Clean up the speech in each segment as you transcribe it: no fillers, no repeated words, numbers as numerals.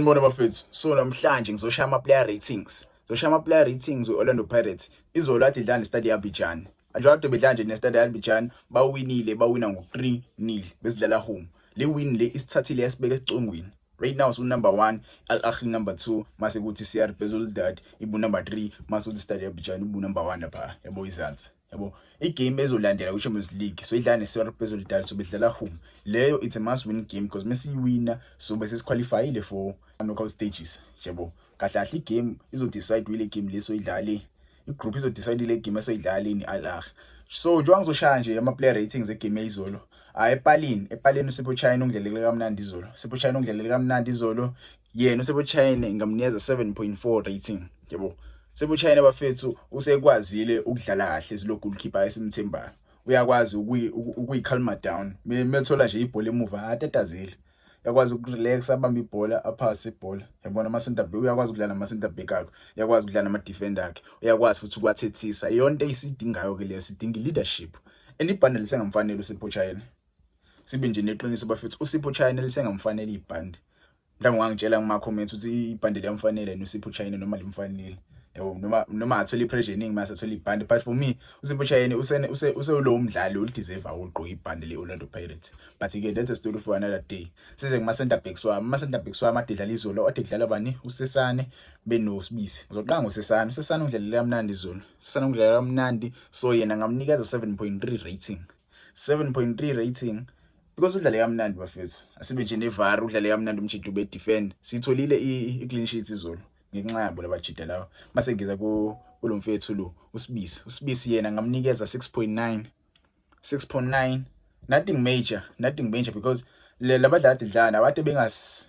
Sanibona bafethu. So namhlanje ngizoshaya ama-player ratings. Ngizoshaya ama-player ratings we-Orlando Pirates. Izolo kade idlala ne-Stade Abidjan. Njengoba kade bedlala nje ne-Stade Abidjan, bawinile, bawina ngo-3-0 besidlala home. Le win le isithathile yasibeka esicongweni. Right now su number 1, Al Ahly number 2, mase kuthi CR Belouizdad ibu number 3, mase kuthi Stade Abidjan ibu number 1 lapha, yabo izansi. Yabo, igame ezolandela kwi-Champions League so idlala ne-CR Belouizdad, so bedlala home. Leyo it's a must win game because mesiyiwina so bese siqualifyile for knockout stages. Yabo, kahle kahle igame izodecide ile game leso idlale, igroup izodecide ile game esoyidlale ne-Al Ahly. So njengoba ngizoshaya nje ama-player ratings egame eyizolo, hayi, epalini uSipho Chaine ungidlalele kamnandi izolo. Sipho Chaine ungidlalele kamnandi izolo. Yena uSipho Chaine ngamnikeza 7.4 rating. Yabo, Sipho Chaine bafethu usekwazile ukudlala kahle zilo goalkeeper esimthembayo. Uyakwazi ukuyi-calma down methola nje ibhola emuva, atatazile, uyakwazi ukurelax, abambe ibhola, aphase ibhola. Yabona ama-center back, uyakwazi ukudlala nama-center back akhe, uyakwazi ukudlala nama-defender akhe, uyakwazi futhi ukwathethisa. Iyona into esidingayo ke leyo, sidinga i-leadership and ibhande lisengamfanele uSipho Chaine. Sibe nje neqiniso bafethu, uSipho Chaine lisengamfanele ibhande. Mhlawumbe ungangitshela kuma-comments ukuthi ibhande liyamfanele noSipho Chaine noma limfanele, yabo, noma athola i-pressure eningi mase athola ibhande. But for me uSipho Chaine usewulowo mdlali olideserve ukugqoka ibhande le-Orlando Pirates. But ke that's a story for another day. Size kuma center backs wami. Ama center backs wami ade dlala izolo, ade kudlala bani? USesane benoSibisi. Ngizoqala ngoSesane. USesane ungidlalele kamnandi izolo. Sesane ungidlalele kamnandi, so yena ngamnikeza 7.3 rating, 7.3 rating because udlale kamnandi bafethu. Asibe nje nevar, udlale kamnandi umjita, ube defend, sitholile i-clean sheet izolo ngenxa yabo labajida lawa. Mase ngiza kulo mfethu lo uSibisi. USibisi yena ngamnikeza 6.9, 6.9. Nothing major, nothing major, because le labadlali ade dlala abade bengas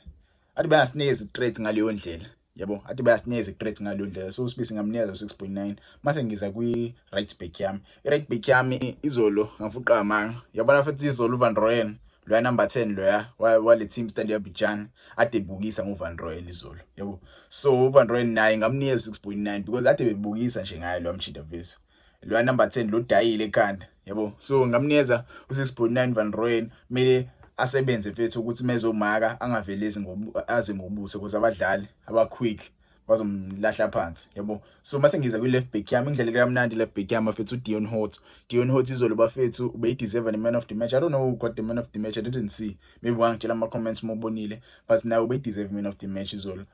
ade bengasinikeza i-threat ngaleyo ndlela, yabo, ade bayasinikeza i-threat ngaleyo ndlela. So uSibisi ngamnikeza u-6.9. Mase ngiza kwi-right back yami. I-right back yami izolo ngafuqa amanga, yabona futhi izolo uVan Rooyen loya number 10 loya wale team Stade Abidjan ade bukisa ngoVan Rooyen izolo, yabo. So uVan Rooyen naye ngamnikeza 6.9 because ade bebukisa nje ngaye lo mjita vese loya number 10 lo dayile ekhanda, yabo. So ngamnikeza u6.9 Van Rooyen. Kumele asebenze mfethu ukuthi mezomaka angavelezi ngobu aze ngobuso because abadlali aba quick bazomlahla phansi, yabo. So mase ngiza kwi left back yami, ngidlalele kamnandi left back yami bafethu, uDeon Hotto. Deon Hotto izolo bafethu ubeyideserve ne man of the match. I don't know who got the man of the match, I didn't see. Maybe wangitshela ama comments mobonile, but nawe ubeyideserve man of the match izolo.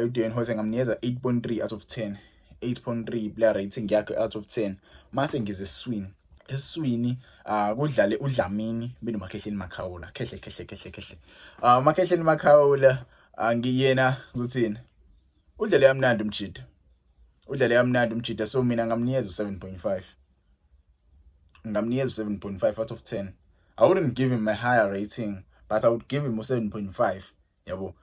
uDeon Hotto ngamnikeza 8.3 out of 10, 8.3 player rating yakhe out of 10. Mase ngize esiswini. Esiswini kudlale uDlamini benoMakhehleni Makhawula. Khehle khehle khehle khehle, Makhehleni Makhawula, ngiyena ngizothini, udlale kamnandi umjida, udlale kamnandi umjida. So mina ngamnikeza u7.5, ngamnikeza u7.5 out of 10. I wouldn't give him a higher rating, but I would give him u7.5, yabo.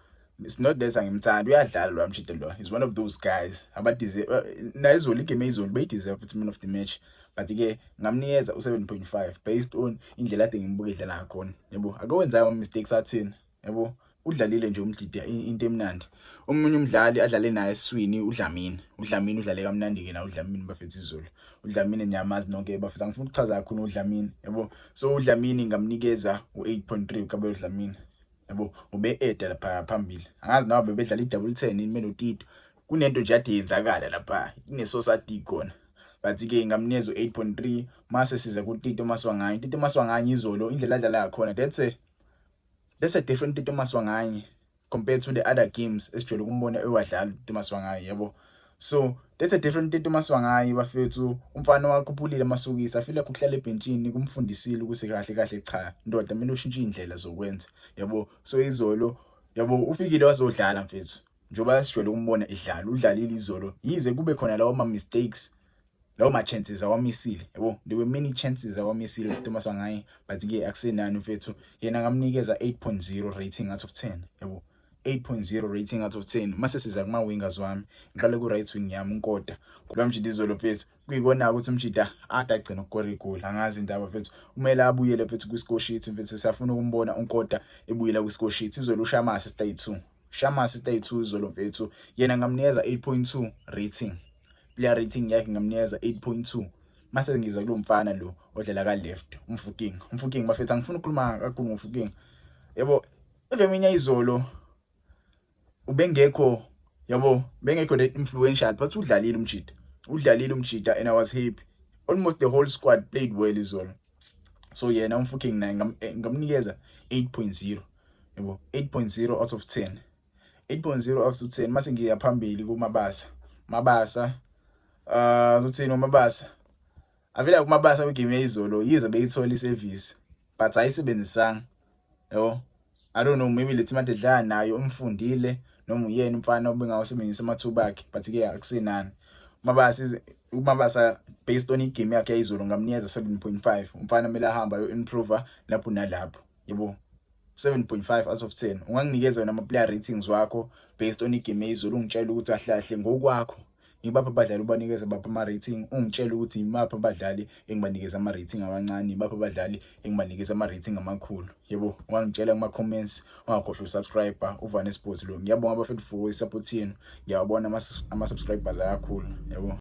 It's not that angimthandi, uyadlala lo mjida lo. He's one of those guys abadeserve na izolo igame izolo beyideserve futhi man of the match, but ke ngamnikeza u7.5 based on indlela ade ngimbuka edlala ngakhona, yabo. Akawenzayo ama mistakes athini, yabo. Udlalile nje umdida into emnandi. Omunye umdlali adlale naye esiswini uDlamini. UDlamini udlale kamnandi ke na uDlamini bafethu izolo. UDlamini niyamazi nonke bafethu, angifuni ukuchaza kakhulu uDlamini, yabo. So uDlamini ngamnikeza u8.3 uKabelo Dlamini, yabo. Ube eda lapha phambili, angazi nawe bebedlala i-double 10 yini benoTito, kunento nje ade yenzakala lapha kunesosa khona, but ke ngamnikeza u8.3. Mase siza kuTito Maswanganyi. Tito Maswanganyi izolo indlela adlala ngakhona, that's a different Tito Maswanganyi compared to the other games esijwayele ukumbona ewadlala uTito Maswanganyi, yabo. So that's a different Tito Maswanganyi bafethu. Umfana wakhuphulile amasokisi. I feel like ukuhlala ebhentshini kumfundisile ukuthi kahle kahle cha ndoda, kumele ushintshe indlela zokwenza, yabo. So izolo, yabo, ufikile wazodlala mfethu njengoba sijwayele ukumbona edlala. Udlalile izolo yize kube khona lawo ma mistakes, lawo ma chances awamisile, yabo. There were many chances awamisile uTito Maswanganyi, but ke akusenani mfethu. Yena ngamnikeza 8.0 rating out of 10, yabo, 8.0 rating out of 10. Mase siza kuma wingers wami, ngiqale ku right wing yami, uNkota lo mjida izolo mfethu. Kuyikona ukuthi umjida ade agcina ukukora igoli, angazi indaba mfethu. Kumele abuyele mfethu kwi score sheet mfethu, siyafuna ukumbona uNkota ebuyela kwi score sheet. Izolo ushaya ama assist ayi2, shaya ama assist ayi2 izolo mfethu. Yena ngamnikeza 8.2 rating, player rating yakhe ngamnikeza 8.2. Mase ngiza kulo mfana lo odlala ka left, uMofokeng. UMofokeng bafethu, angifuni ukukhuluma kakhulu ngoMofokeng, yabo. Eminye izolo Ubengekho, yabo, bengekho that influential, but udlalile umjida, udlalile umjida, and I was happy. Almost the whole squad played well izolo. So yena uMofokeng naye ngamnikeza 8.0, yabo, 8.0 out of 10, 8.0 out of 10. Mase ngiya phambili kuMabasa. Mabasa, zothini uMabasa? Avela kuMabasa kwigame yayizolo, yize beyithola iservice, but ayisebenzisanga, yabo. I don't know, maybe le team ade dlala nayo umfundile, noma uyena umfana obengawasebenzisa amathuba akhe, but ke akusenani. Mabasa, uMabasa, based on igame yakhe yayizolo, ngamnikeza 7.5. Umfana kumele ahamba ayo improve lapho nalapho, yabo. 7.5 out of 10. Unganginikeza wena ama player ratings wakho based on igame yayizolo, ungitshela ukuthi kahle kahle ngokwakho ngibapha abadlali ubanikeza bapha ama rating, ungitshela ukuthi imaphi abadlali engibanikeza ama rating abancane, ibapha abadlali engibanikeza ama rating amakhulu, yebo. Ungangitshela kuma comments. Ungakhohlwa usubscribe. Uvane Sports lo. Ngiyabonga abafethu for support yenu. Ngiyabona ama subscribers ayakhula, yabo.